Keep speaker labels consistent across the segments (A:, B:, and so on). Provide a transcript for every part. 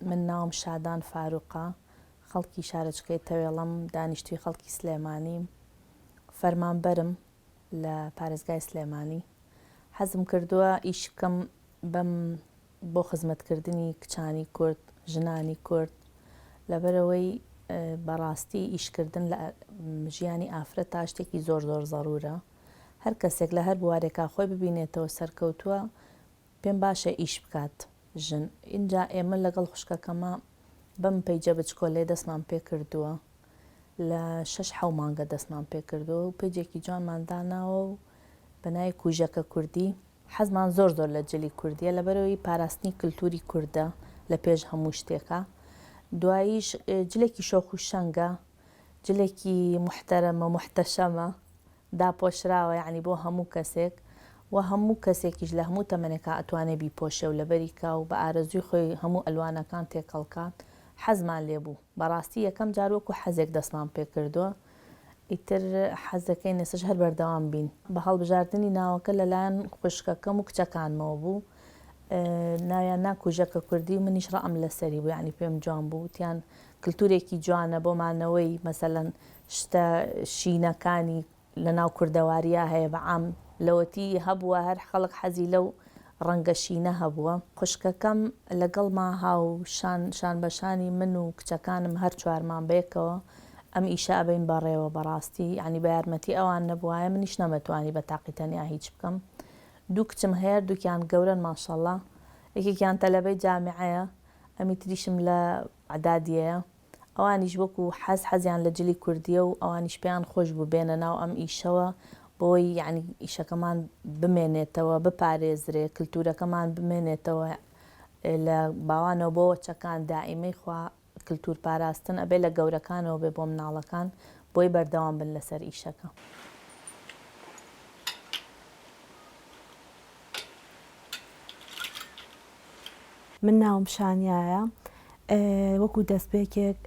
A: من ناوم شادان فاروقە، خەڵکی شارۆچکەی تەوێڵەم، دانیشتووی خەڵکی سلێمانیم، فەرمانبەرم لە پارێزگای سلێمانی. حەزم کردووە ئیش بکەم بەم بۆ خزمەتکردنی کچانی کورد، ژنانی کورد، لەبەرئەوەی بەڕاستی ئیشکردن لە ژیانی ئافرەتا شتێکی زۆر زۆر زەرورە. هەر کەسێک لە هەر بوارێکا خۆی ببینێتەوە سەرکەوتووە، پێم باشە ئیش بکات ژن. ئینجا ئێمە لەگەڵ خوشکەکەما بەم پەیجە بچکۆلەیە دەستمان پێکردووە لە شەش حەو مانگە دەستمان پێکردووە و پەیجێکی جوانمان داناوە و بە ناوی کوژەکە کوردی. حەزمان زۆر زۆر لە جلی کوردیە لەبەرئەوەی پاراستنی کلتوری کوردە لە پێش هەموو شتێکا دواییش جلێکی شۆخ و شەنگە جلێکی موحتەرەمە موحتەشەمە داپۆشراوە یەعنی بۆ هەموو کەسێک و هەموو کەسێکیش لە هەموو تەمەنێکا ئەتوانێ بیپۆشێ و لەبەری کا و بە ئارەزووی خۆی هەموو ئەلوانەکان تێکەڵ کات حەزمان لێ بوو بەڕاستی یەکەم جار وەکو حەزێک دەستمان پێ کردووە ئیتر حەزەکەین ئێستاش هەر بەردەوام بین. بە هەڵبژاردنی ناوەکە لەلایەن خوشکەکەم و کچەکانمەوە بوو ناویان نا کوژەکە کوردی و منیش ڕام لەسەری بوو یانی پێم جوان بوو وتیان کلتورێکی جوانە بۆ مانەوەی مەسەلەن شتە شینەکانی لەناو کوردەواریا هەیە بە عام لەوەتی هەبووە هەر خەڵک حەزی لەو ڕەنگە شینە هەبووە. خوشکەکەم لەگەڵما هاو شان شان بە شانی من و کچەکانم هەر چوارمان بەیەکەوە ئەم ئیشە ئەبەین بەڕێوە بەڕاستی یانی بە یارمەتی ئەوان نەبوایە منیش نەمەتوانی بە تاقی تەنیا هیچ بکەم دوو کچم هەیە هەردووکیان گەورەن ماشەڵا یەکێکیان تەلەبەی جامیعەیە ئەمی تریشم لە عدادیەیە ئەوانیش وەکو حەز حەزیان لە جلی کوردیە و ئەوانیش پێیان خۆش بوو بێنە ناو ئەم ئیشەوە بۆی یانی ئیشەکەمان بمێنێتەوە بپارێزرێ کلتورەکەمان بمێنێتەوە لە باوانەوە بۆ وەچەکان دائیمەی خوا کلتور پاراستن ئەبێ لە گەورەکانەوە بێ بۆ مناڵەکان بۆی بەردەوام بن لەسەر ئیشەکە.
B: من ناوم شانیایە وەکو دەستپێکێک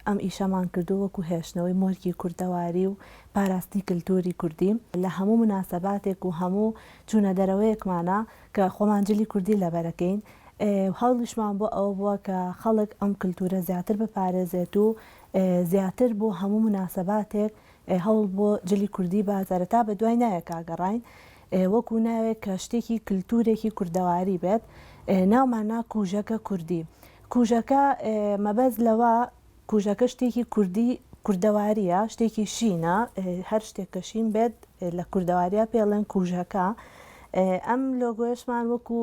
B: ئەم ئیشەمان کردو وەکو هێشتنەوەی مۆرکی کوردەواری و پاراستنی کلتوری کوردی لە هەموو موناسەباتێک و هەموو چوونە دەرەوەیەکمانا کە خۆمان جلی کوردی لەبەرەکەین هەوڵیشمان بۆ ئەوە بووە کە خەڵک ئەم کلتورە زیاتر بپارێزێت و زیاتر بۆ هەموو موناسەباتێک هەوڵ بۆ جلی کوردی با سەرەتا بە دوای ناوێکا گەڕاین وەکو ناوێک کە شتێکی کلتورێکی کوردەواری بێت ناومان نا کوژەکە کوردی کوژەکە مەبەست لەوە کوژەکە شتێکی کوردی کوردەواریە شتێکی شینە هەر شتێک کە شین بێت لە کوردەواریا پێڵێن کوژەکە ئەم لۆگۆیشمان وەکو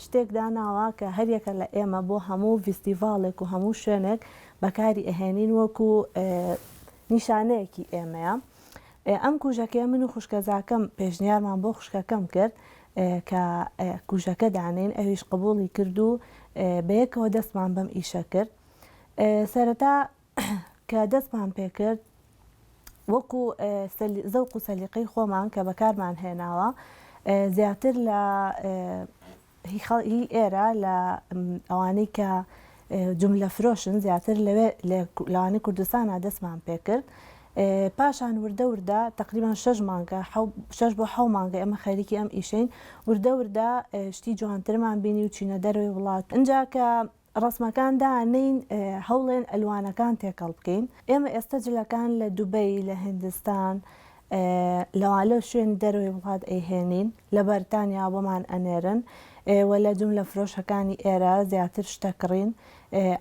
B: شتێک داناوە کە هەریەکە لە ئێمە بۆ هەموو ڤیستیڤاڵێک و هەموو شوێنێک بەکاری ئەهێنین وەکو نیشانەیەکی ئێمەیە. ئەم کوژەکەیە من و خوشکەزاکەم پێشنیارمان بۆ خوشکەکەم کرد کە کوژەکە دانێین ئەویش قبوڵی کرد و بەیەکەوە دەستمان بەم ئیشە کرد. سەرەتا کە دەستمان پێکرد وەکو زەوق و سەلیقەی خۆمان کە بەکارمان هێناوە زیاتر لە هی ئێرە لە ئەوانەی کە جوملە فرۆشن زیاتر لەوێ لەوانەی کوردستانا دەستمان پێکرد پاشان وردە وردە تقریبان شەش مانگە شەش بۆ حەو مانگە ئێمە خەریکی ئەم ئیشەین وردە وردە شتی جوانترمان بینی و چینە دەرەوەی وڵات ئینجا کە ڕەسمەکان دانێین هەوڵێن ئەلوانەکان تێکەڵ بکەین ئێمە ئێستا جلەکان لە دوبەی لە هندستان لەوان لەو شوێنی دەرەوەی وڵات ئەیهێنین لە بەرتانیا بۆمان ئەنێرن و لە جوملە فرۆشەکانی ئێرە زیاتر شتە کڕین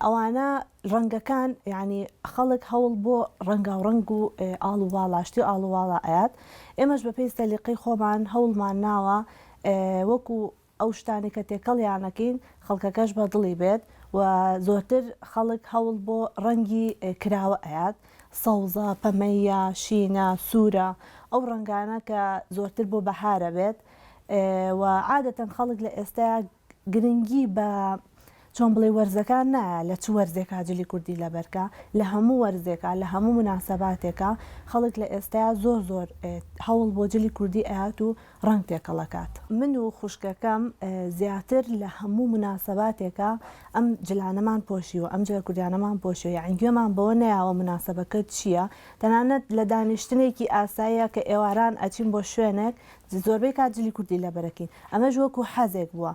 B: ئەوانە ڕەنگەکان یعنی خەڵک هەوڵ بۆ ڕەنگاوڕەنگ و ئاڵ و واڵا شتی ئاڵ و واڵا ئەیات ئێمەش بەپێی سەلیقەی خۆمان هەوڵمان ناوە وەکو ئەو شتانەی کە تێکەڵیان ئەکەین خەڵکەکەش بە دڵی بێت و زۆرتر خەڵک هەوڵ بۆ ڕەنگی کراوە ئەیات سەوزە، پەمەییە، شینە، سوورە ئەو ڕەنگانە کە زۆرتر بۆ بەهارە بێت و عادەتەن خەڵک لە ئێستایا گرنگی بە چۆن بڵێی وەرزەکان نایە لە چ وەرزێکا جلی کوردی لەبەرکا لە هەموو وەرزێکا لە هەموو موناسەباتێکا خەڵک لە ئێستایا زۆر زۆر هەوڵ بۆ جلی کوردی ئەیات و ڕەنگ تێکەڵ ئەکات. من و خوشکەکەم زیاتر لە هەموو موناسەباتێکا ئەم جلانەمان پۆشیوە ئەم جلە کوردیانەمان پۆشیوە یەعنی گوێمان بەوە نەیاوە موناسەبەکە چییە تەنانەت لە دانیشتنێکی ئاساییا کە ئێواران ئەچین بۆ شوێنێک زۆربەی کات جلی کوردی لەبەرەکەین ئەمەش وەکو حەزێک بووە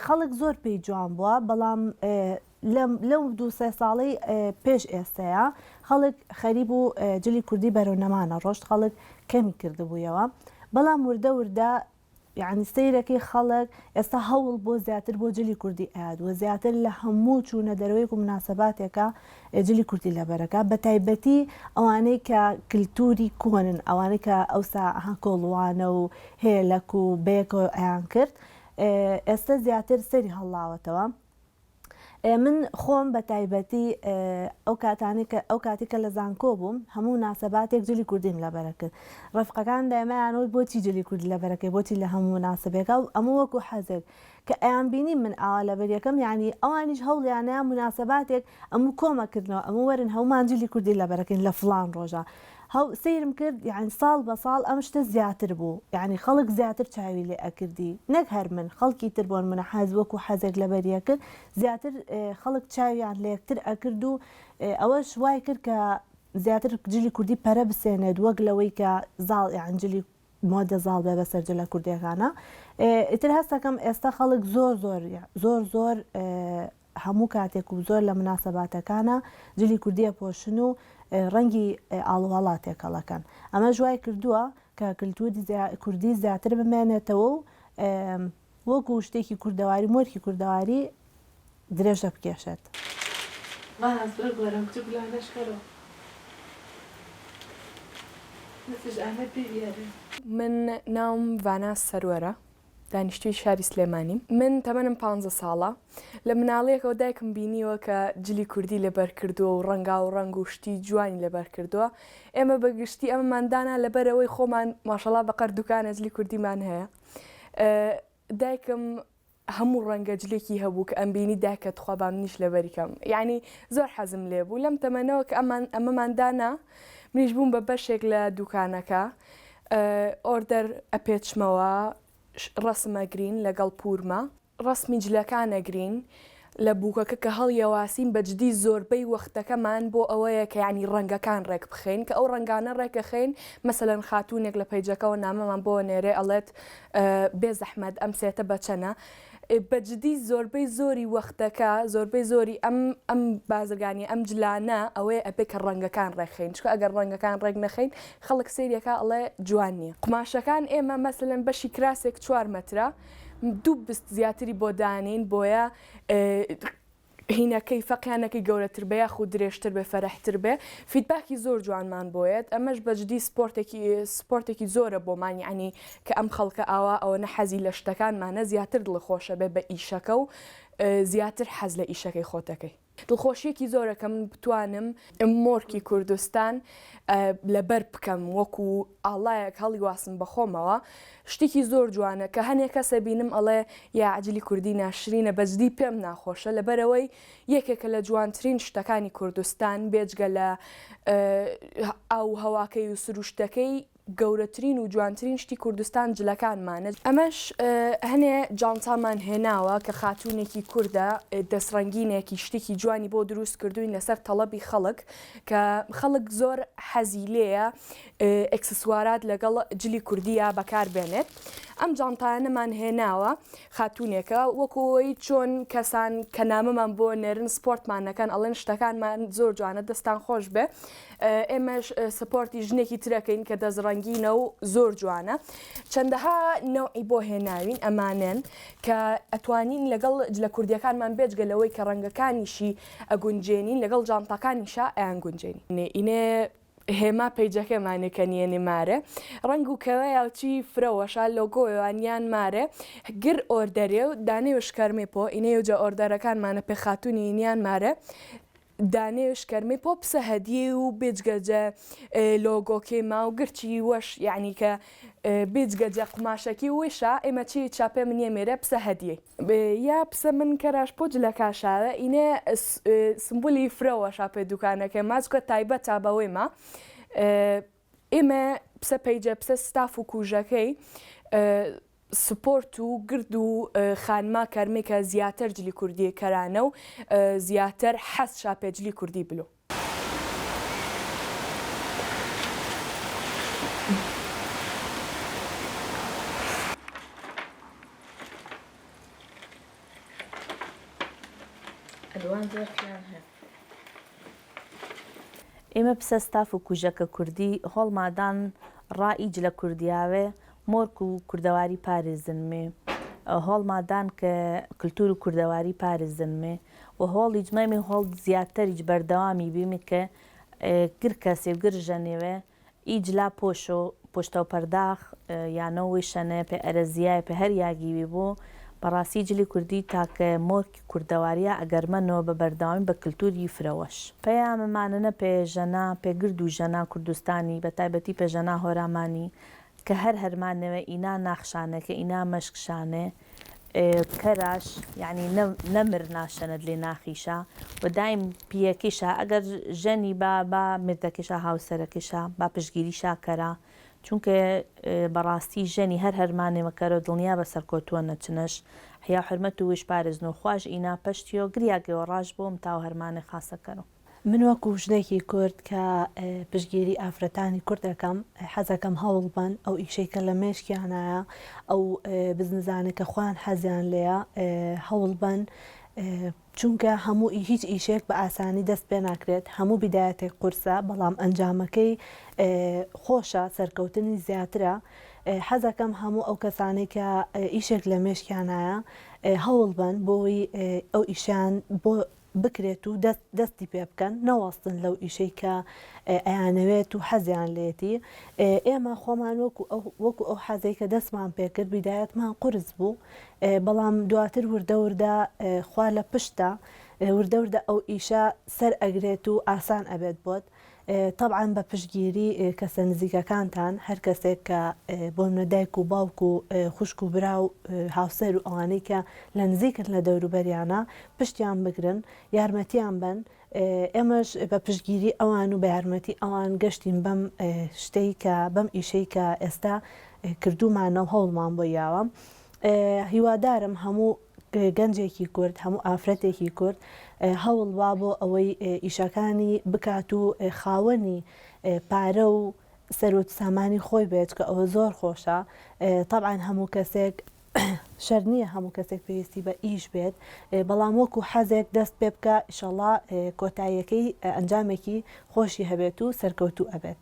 B: خەڵک زۆر پێی جوان بووە بەڵام. لەو دوو سێ ساڵەی پێش ئێستەیە خەڵک خەریک بوو جلی کوردی بەرەو نەمان ئەڕۆشت خەڵک کەمی کردبوویەوە بەڵام وردە وردە یەعنی سەیرەکەی خەڵک ئێستا هەوڵ بۆ زیاتر بۆ جلی کوردی ئەیات و زیاتر لە هەموو چوونە دەرەوەیەک و مناسەباتێکا جلی کوردی لەبەرەکا بە تایبەتی ئەوانەی کە کلتوری کۆنن ئەوانەی کە ئەوسا ئەها کۆڵوانە و هێلەک و بەیەکەوە ئەیان کرد ئێستا زیاتر سەری هەڵڵاوەتەوە. من خۆم بە تایبەتی ئەو کاتانەی کە ئەو کاتی کە لە زانکۆ بووم هەموو مناسەباتێک جلی کوردیم لەبەرە کرد ڕەفقەکان دایمەیان وت بۆچی جلی کوردی لەبەرەکەی بۆچی لە هەموو مناسبێکا و ئەمە وەکو حەزێک کە ئەیان بینی من ئاوا لەبەر یەکەم یعنی ئەوانیش هەوڵیانەیە مناسەباتێک ئەموو کۆمە کردنەوە ئەموو وەرن هەموومان جلی کوردی لەبەرەکەین لە فڵان ڕۆژە هەو سەیرم کرد یانی ساڵ بە ساڵ ئەم شتە زیاتر بوو یانی خەڵک زیاتر چاوی لێ ئەکردی نەک هەر من خەڵکی تر بۆنمونە حەز وەکو حەزێک لەبەری ئەکرد زیاتر خەڵک چاویان لە یەکتر ئەکرد و ئەوەش وای کرد کە زیاتر جلی کوردی پەرە بسێنێت وەک لەوەی کە زاڵ یان جلی مۆدە زاڵ بێ بەسەر جلە کوردیەکانا ئیتر هەستەکەم ئێستا خەڵک زۆر زۆر زۆر زۆر هەموو کاتێک و زۆر لە مناسەباتەکانا جلی کوردی ئەپۆشن و ڕەنگی ئاڵوواڵا تێکەڵ ئەکەن. ئەمەش وای کردووە کە کلتوری کوردی زیاتر بمێنێتەوە و وەکو شتێکی کوردەواری مۆرکی کوردەواری درێژە بکێشێت.
C: ماز بەر گۆرەم کچ گولانەش کەرۆ دەستش ئامەد بێ بیارێ.
D: من ناوم ڤانا سەروەرە. دانیشتووی شاری سلێمانیم. من تەمەنم پانزە ساڵە. لە مناڵییەکەوە دایکم بینیوە کە جلی کوردی لەبەر کردووە و ڕەنگاو ڕەنگ و شتی جوانی لەبەر کردووە. ئێمە بە گشتی ئەمەمان دانا لەبەر ئەوەی خۆمان ماشەڵا بە قەر دوکانە جلی کوردیمان هەیە. دایکم هەموو ڕەنگە جلێکی هەبوو کە ئەمبینی دایکە تخوا با منیش لەبەری کەم. یانی زۆر حەزم لێ بوو. لەم تەمەنەوە کە ئەمان ئەمەمان دانا منیش بووم بە بەشێک لە دوکانەکە. order ئەپێچمەوە ڕەسم ئەگرین لەگەڵ پورمە. ڕەسمی جلەکان ئەگرین لە بووکەکە کە هەڵیەواسین بە جدی زۆربەی وەختەکەمان بۆ ئەوەیە کە یانی ڕەنگەکان ڕێک بخەین کە ئەو ڕەنگانە ڕێکەخەین مەسەلەن خاتوونێک لە پەیجەکەوە نامەمان بۆ نێرێ ئەڵێت بێ زەحمەت ئەم سێتە بە چەنە بە جدی زۆربەی زۆری وەختەکە زۆربەی زۆری ئەم ئەم بازرگانی ئەم جلانە ئەوەیە ئەبێ کە ڕەنگەکان ڕێکخەین چونکە ئەگەر ڕەنگەکان ڕێک نەخەین خەڵک سەیرەکا ئەڵێ جوان نییە قوماشەکان ئێمە مەسەلەن بەشی کراسێک چوار مەترە دوو بست زیاتری بۆ دانێین بۆیە هینەکەی فەقیانەکەی گەورەتر بێ یاخود درێژتر بێ فەرحتر بێ feedback ی زۆر جوانمان بۆیەت ئەمەش بەجدی سپۆرتێکی سپۆرتێکی زۆرە بۆمان یعنی کە ئەم خەڵکە ئاوا ئەوەنە حەزی لە شتەکانمانە زیاتر دڵخۆشە بێ بە ئیشەکە و زیاتر حەز لە ئیشەکەی خۆتەکەی. دڵخۆشیەکی زۆرە کە من بتوانم مۆرکی کوردستان لەبەر بکەم وەکو ئاڵایەک هەڵیواسم بەخۆمەوە شتێکی زۆر جوانە کە هەنێ کەس ئەبینم ئەڵێ یا جلی کوردی ناشرینە بەجدی پێم ناخۆشە لەبەرئەوەی یەکێکە لە جوانترین شتەکانی کوردستان بێجگە لە ئاو و هەواکەی و سروشتەکەی گەورەترین و جوانترین شتی کوردستان جلەکانمانە. ئەمەش هەنێ جانتامان هێناوە کە خاتوونێکی کوردە دەستڕەنگینێکی شتێکی جوانی بۆ دروست کردووین لەسەر تەڵەبی خەڵک کە خەڵک زۆر حەزی لێیە ئێکسسوارات لەگەڵ جلی کوردییا بەکار بێنێت. ئەم جانتایانەمان هێناوە خاتوونێکە وەکو ئەوەی چۆن کەسان کە نامەمان بۆ نێرن سپۆرتمان نەکەن ئەڵێن شتەکانمان زۆر جوانە دەستان خۆش بێ ئێمەش سپۆرتی ژنێکی ترەکەین کە دەست ڕەنگینە و زۆر جوانە چەندەها نەوعی بۆ هێناوین ئەمانەن کە ئەتوانین لەگەڵ جلە کوردیەکانمان بێجگە لەوەی کە ڕەنگەکانیشی ئەگونجێنین لەگەڵ جانتاکانیشا ئەیانگونجێنین. ئینێ هێما پەیجەکەمانێ کە نیەنێ مارێ ڕەنگ و کەوەیا و چی فرە وەشا لۆگۆیان یان مارێ گر order ێ و دانێ و شکەرمێ پۆ ئینێ و جە order ەکانمانە پێ خاتوونی ئینیان مارێ دانێ و شکەرمێ پۆ پسە هەدیەی و بێجگە جە لۆگۆکێ ما و گرچی وەش یەعنی کە بێجگە جە قوماشەکی وشا ئێمە چی چاپێ منیە مێرە پسە هەدیەی. یا پسە من کەراش پۆ جلەکا شاوە ئینێ سمبولی فرە وەشا پێ دوکانەکەێ ما چکە تایبەتە بەوەی ما ئێمە پسە پەیجە پسە ستاف و کوژەکەی سپۆرت و گرد و خانما کەرمێکە زیاتر جلی کوردی کەرانە و زیاتر حەز شاپێ جلی کوردی بلو.
A: ئەلوان زەرفیان هەیە. ئیمە پسە ستاف و کوژەکە کوردی هۆڵمادان ڕا ئی جلە کوردیاێ مۆرک و کوردەواری پارێزنمێ هۆڵمادان ک کلتور و کوردەواری پارێزنمێ و هۆڵیج مەمی هۆڵ زیاتریج بەردەوامی بیمی ک گر کەسێ و گر ژەنێوێ ئی جلا پۆشۆ پۆشتەو پەرداخ یانۆ ویشەنێ پێ ئەرەزیای پێ هەر یاگیوی بۆ بەڕاسی جلی کوردی تاکە مۆرکی کوردەواریە ئەگەر مەنۆ بە بەردەوامی بە کلتور ی فرە وەش. پەیامە مانەنە پێ ژەنا پێ گرد و ژەنا کوردستانی بە تایبەتی پێ ژەنا هۆرامانی کە هەر هەرمانەوێ ئینا ناخشانێ کە ئینا مەشک شانێ کەراش یانی نە نەمر ناشەنەد لێ ناخیشا و دایم پیەکیشا ئەگەر ژەنی با با مردەکیشا هاوسەرەکیشا با پشتگیریشا کەرا چونکە بەڕاستی ژەنی هەر هەرمانێ مەکەرۆ دڵنیا بە سەرکۆتوە نەچنەش حیا حورمەت و وش پارێزن و خواش ئینا پەشتیۆ گریاگێوە ڕاش بۆم تاو هەرمانێ خاسە کەرۆ.
B: من وەکو ژنێکی کورد کە پشتگیری ئافرەتانی کورد ئەکەم حەزەکەم هەوڵ بەن ئەو ئیشەی کە لە مێشکیانایە ئەو بزنزانەی کە خۆیان حەزیان لێیە هەوڵ بەن چونکە هەموو هیچ ئیشێک بە ئاسانی دەست پێ ناکرێت هەموو بیدایەتێک قورسە بەڵام ئەنجامەکەی خۆشە سەرکەوتنی زیاترە حەزەکەم هەموو ئەو کەسانەی کە ئیشێک لە مێشکیانایە هەوڵ بەن بۆی ئەو ئیشیان بۆ بکرێت و دەست دەستی پێ بکەن نەوەستن لەو ئیشەی کە ئەیانەوێت و حەزیان لێتی ئێمە خۆمان وەکو ئەو وەکو ئەو حەزەی کە دەستمان پێکرد بیدایەتمان قورس بوو بەڵام دواتر وردە وردە خوا لە پشتە وردە وردە ئەو ئیشە سەر ئەگرێت و ئاسان ئەبێت بۆت تەبعەن بە پشتگیری کەسە نزیکەکانتان، هەر کەسێک کە بۆنمونە دایک و باوک و خوشک و برا و هاوسەر و ئەوانەی کە لە نزیکن لە دەوروبەریانە پشتیان بگرن یارمەتیان بەن، ئێمەش بە پشتگیری ئەوان و بە یارمەتی ئەوان گەشتین بەم شتەی کە بەم ئیشەی کە ئێستا کردوومانە و هەوڵمان بۆ یاوە. هیوادارم هەموو گەنجێکی کورد، هەموو ئافرەتێکی کورد هەوڵ با بۆ ئەوەی ئیشەکانی بکات و خاوەنی پارە و سەروەت و سامانی خۆی بێت، چونکە ئەوە زۆر خۆشە. تەبعەن هەموو کەسێک شەرت نییە هەموو کەسێک پێویستی بە ئیش بێت، بەڵام وەکو حەزێک دەست پێ بکە ئیشەڵا کۆتاییەکەی ئەنجامێکی خۆشی هەبێت و سەرکەوتوو ئەبێت.